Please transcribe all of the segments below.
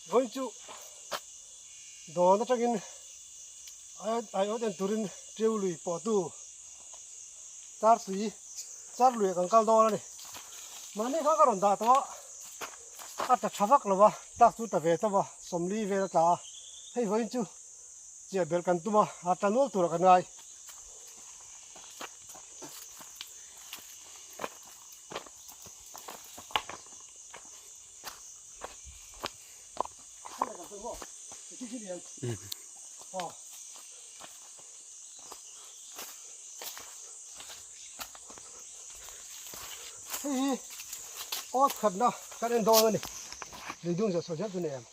Vawiin chu dawn atangin aiawt en turin tiu lui pawhtu char tui char luiah kan kal dawn a ni. Mahni kha ka rawn dah tawh a, a tla tha vak lo va, tlak chu ta ve tawp a, 40 vel a tla a, hei vawiin chu chiah belh kan tum a, a tla nual turah kan ngai. Hei hi awt khatna kan en dawn a ni leidung zawh chho zel chu ni em.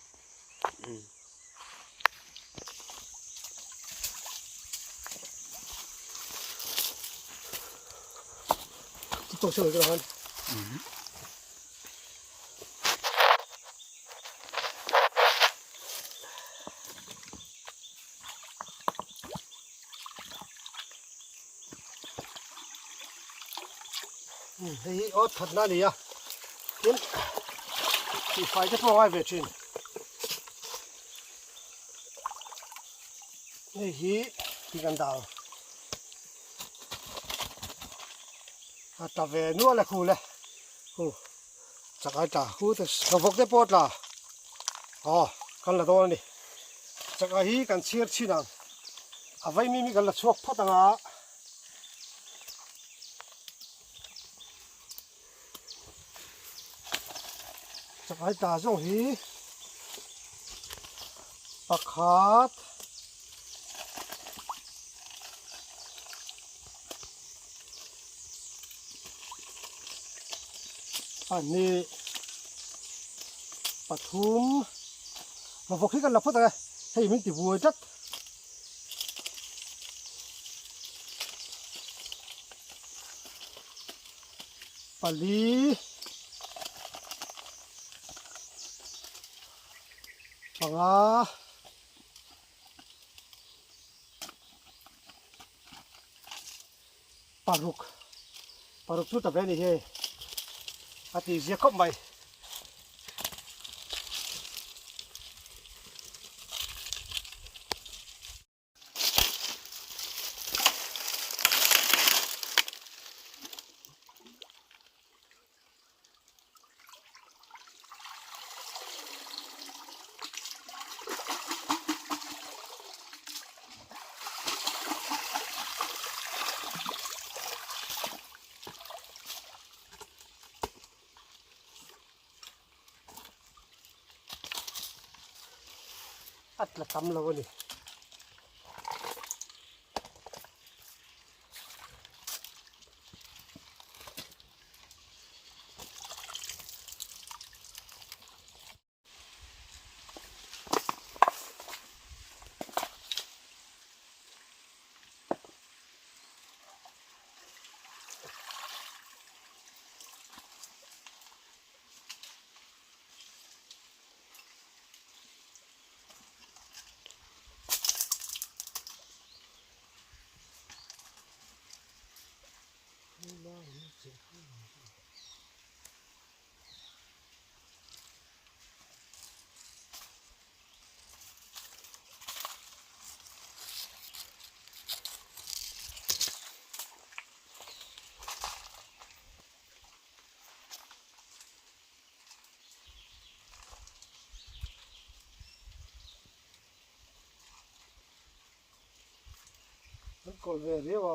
Hei hi awt thatna a ni a tin tihfai te pawh a ngai ve thin hei hi tih kan dah ang a tla ve nual a khul e hu chak ai tla hu te ka vawk te pawh a tla aw kan la dawn a ni chak ai hi kan chhiar chhin ang a vaimim hi kan la chhuak phawt ang a. Chakai tla zawng hi pakhat pahnih pathum vawk hi kan la phawt ang e hei min ti buai tlat. Pali panga paruk paruk chu ta ve a ni hei a tih zia khawp mai. A tla tam lo a ni. An kawlh ve riau a.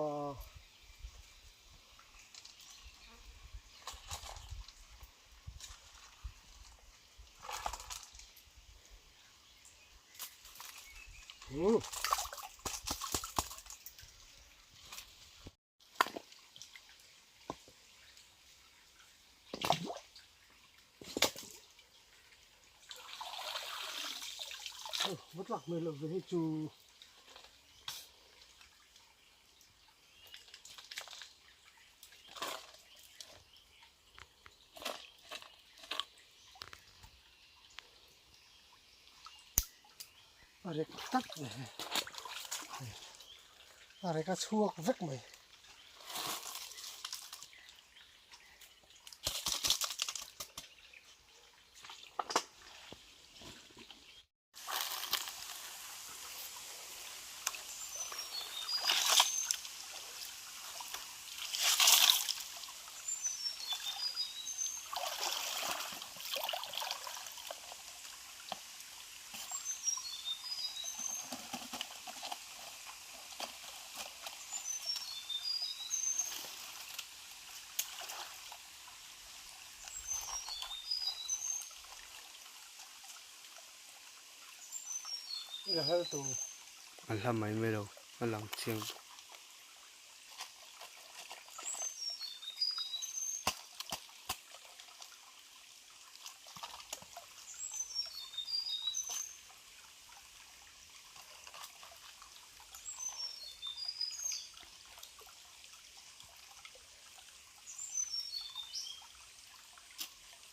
Va tlak mai loh ve hi chu. A rek tak mai hei a rek a chhuak vek mai. Hel tur. A hla mai mai lo a lang chiang.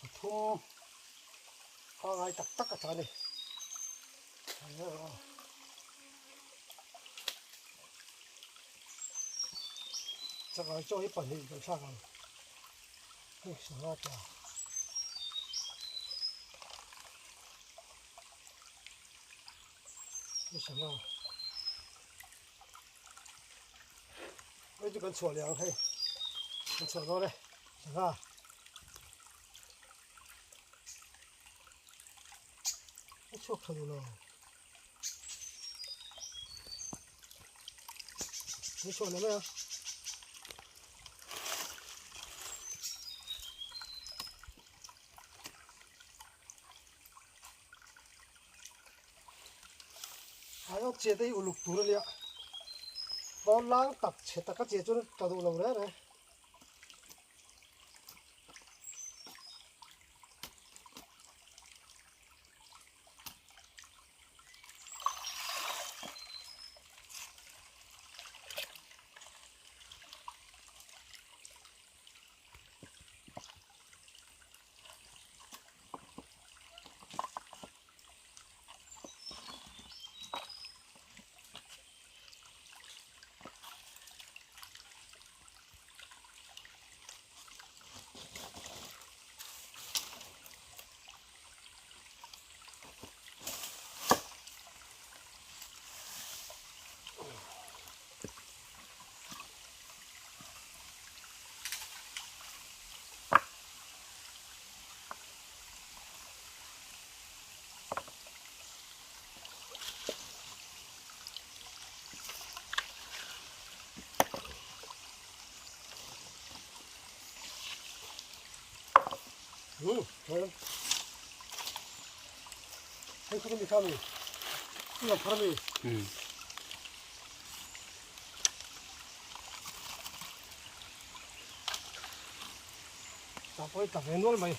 Pathum pangai tak tak a tla a ni. Chakai chaw hi pahnih kan thlak ang hei sangha tla. Hei sangha hei chu kan chhuah leh ang hei kan chhuah dawn e sangha. A chhuak tha duh lo. Ni chhuak leh mai a. Aiawt che te hi uluk tur a nia. Pawn lang tak chhe taka che chuan ka duh lo reng reng. Hei kha mi kha mi i phar mi tah pawh hi tla ve nual mai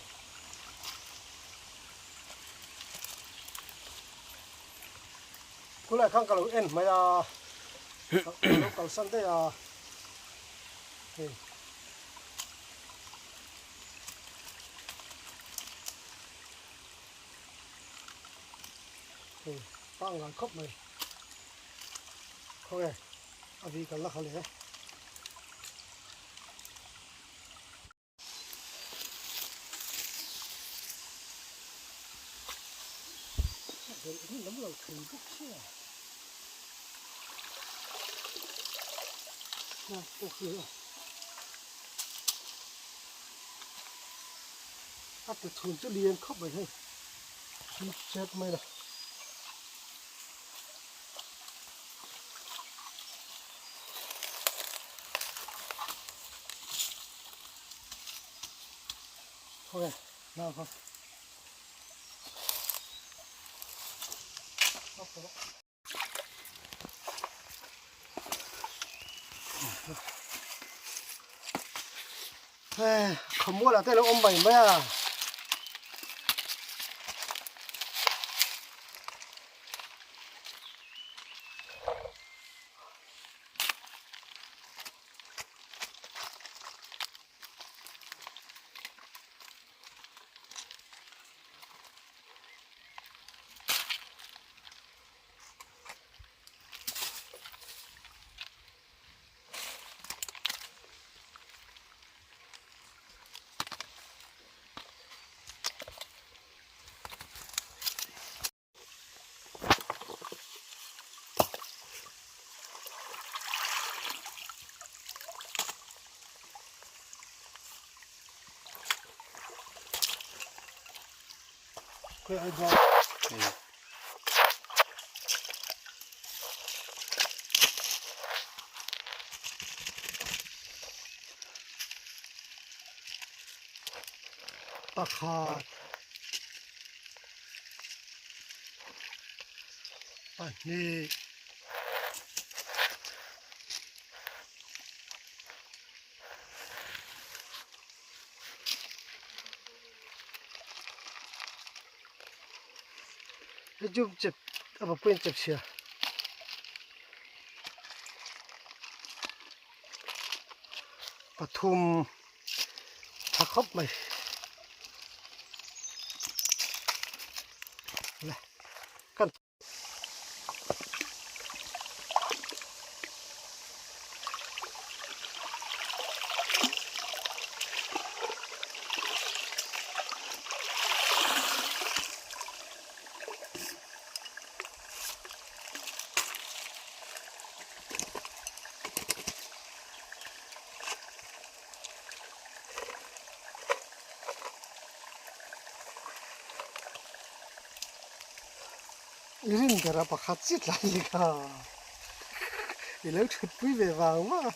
khulai khan ka lo en mai a ka lo kalsan daih a hei. Hei pangngai khawp mai khaw e a vi kal la kha le. Lam lo thei bawk sia. A ti chhun chu lian khawp mai hei chip chep mai la. Khaw e nau kha. Khawmual ah te a lo awm mai mai a. Pakhat. Pahnih. Hei chu chep a va pawiin chep chhia. Pathum tha khawp mai. Le kan I rin ber a pakhat chiah tlai ni kha i lo thut pui ve vang vang a.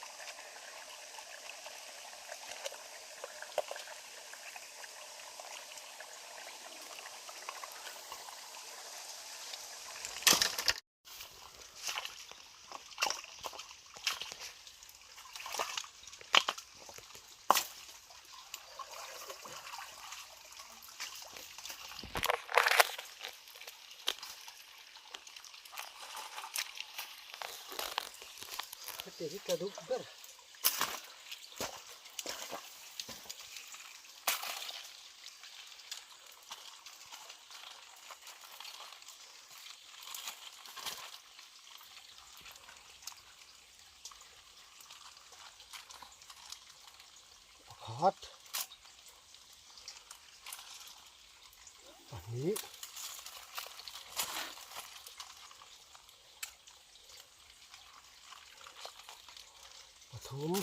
Heti hi ka duh ber. Pakhat pahnih pathum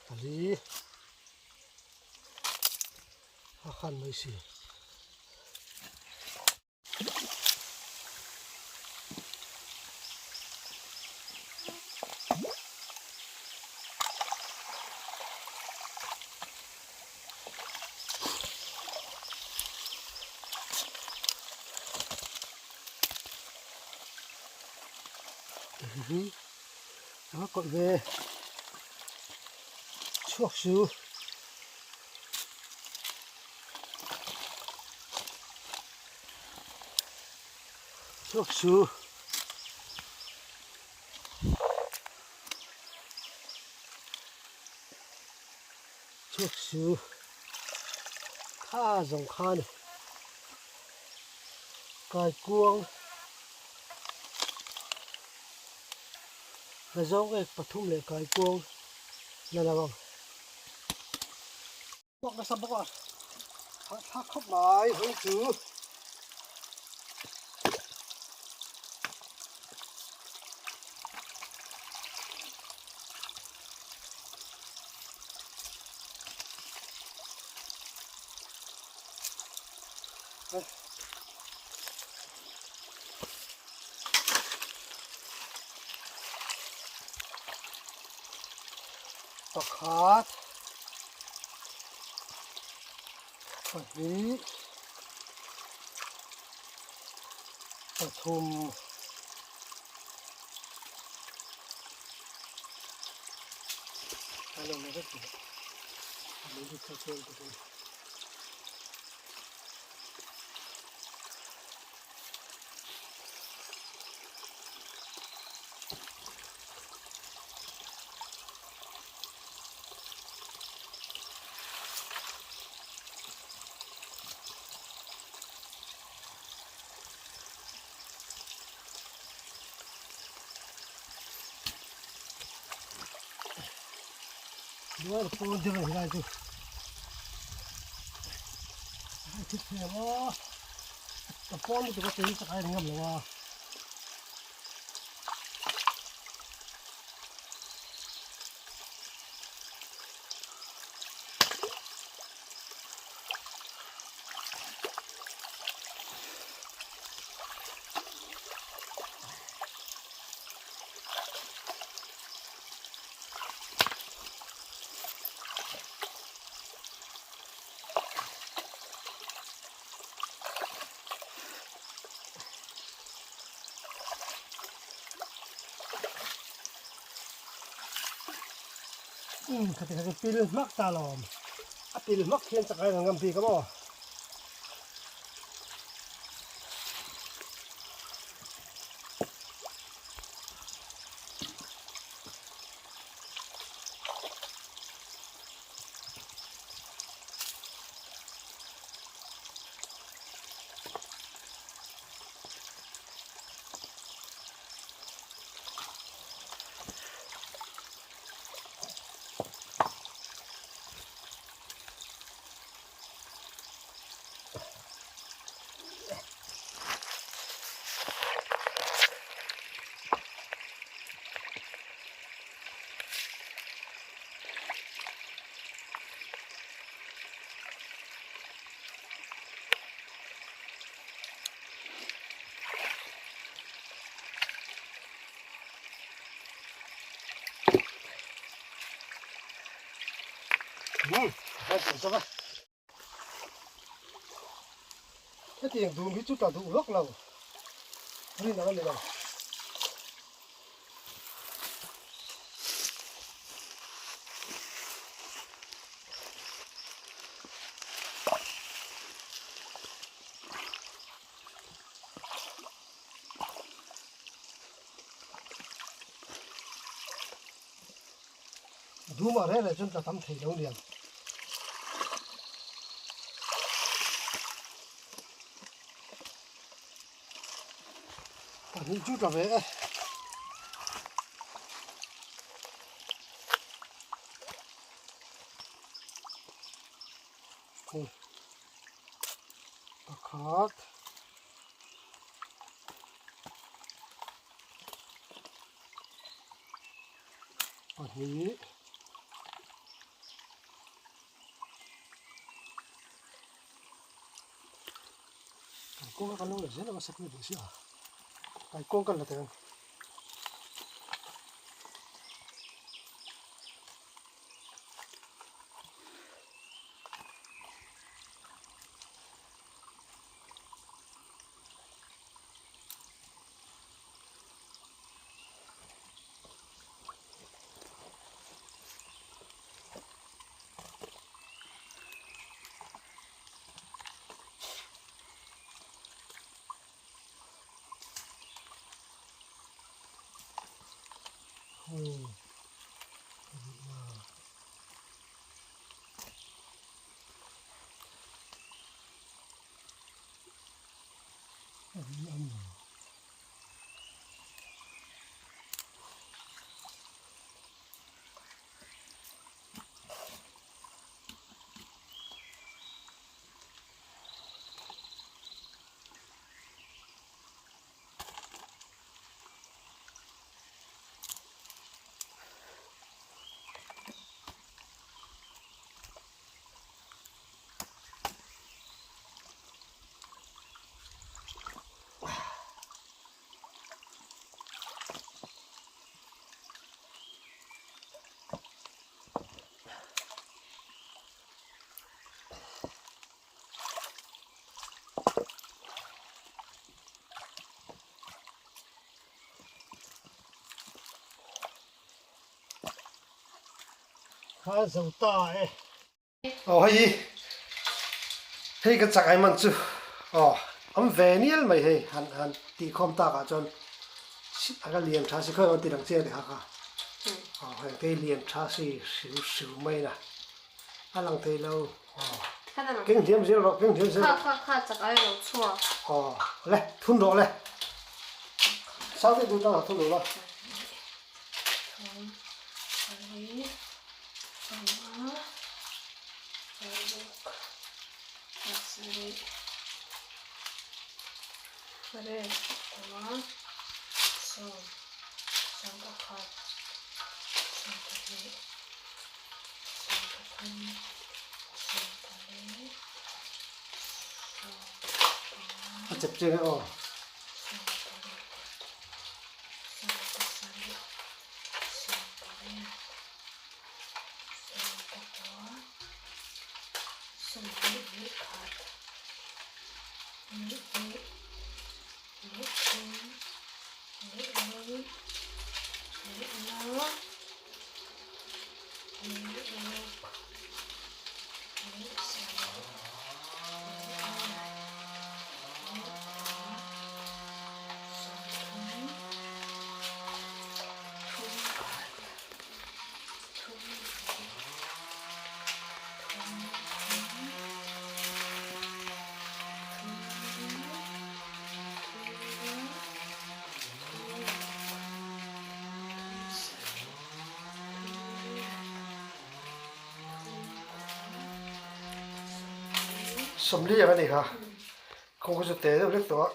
pali a khan mai si. Nó cội về chuộc xíu Chhuak su. Chhuak su. Kha zawng kha ni. Kai kuang. La zawng ek pathum leh kai kuang la lo ang. Chhuak nasa bawk a, hahthlak khawp mai hawi chu. Pakhat pahnih pathum a lo na vek tawh a lo lut kha chuan ka hria. Duai pawn deuh a helai chu a thik thei ang a ka pawn lutuk a tui chak a en ngam lo a. Umm khati kha chu pil hmak ta lawm. A pil hmak hian chak reng an ngam bik a maw? Hetiang dum hi chu ta duh vak lo rin ang a ni lo. Dum ah reng reng chuan tla tam thei lo niang. Pahnih chu tla ve e. Pakhat. Pahnih. Kaikuang kan lo la zel anga sakna duh sia. Kaikuang kan la teh ang. Hmm. Kha zo ta e. Aw hei hei ka chak ai man chu aw awm ve nial mai hei han han tih khawm tak ah chuan a ka lian tha si khawi an ti lang chiang ti kha kha aw heng te hi lian tha si hriu hriu mai na a lang thei lo aw keng hliam zel rawh keng hliam zel rawh kha kha chak ai lo chhuak aw le thun rawh le sang deuh deuh tang ah thun rawh la. Panga, paruk, pasarih, pariat, panga, sawm, sawmpakhat, sawmpahnih, sawmpathum, sawmpali, sawmpanga, A chep chiang e aw. Sawmparuk, sawmpasarih, sawmpariat. Sawmli ang a ni kha. Kawng kha chu te deuh hlek tawh a.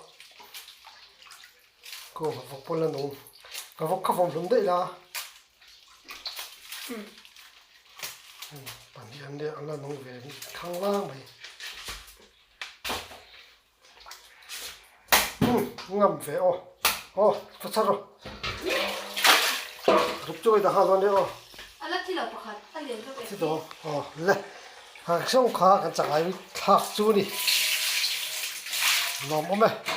Kawng ka vawk pawn la nung. Ka vawk kha vawm hlum daih la. Pahnih an nia an la nung ve thlang lang mai. Ngam ve aw. Aw va char rawh. Rup chu dah nghal dawn nia aw. A la thi lo pakhat a lian deuh Thi daw aw le. Ha hrang kha kan chak ai thlak chu ni. Nuam awm e.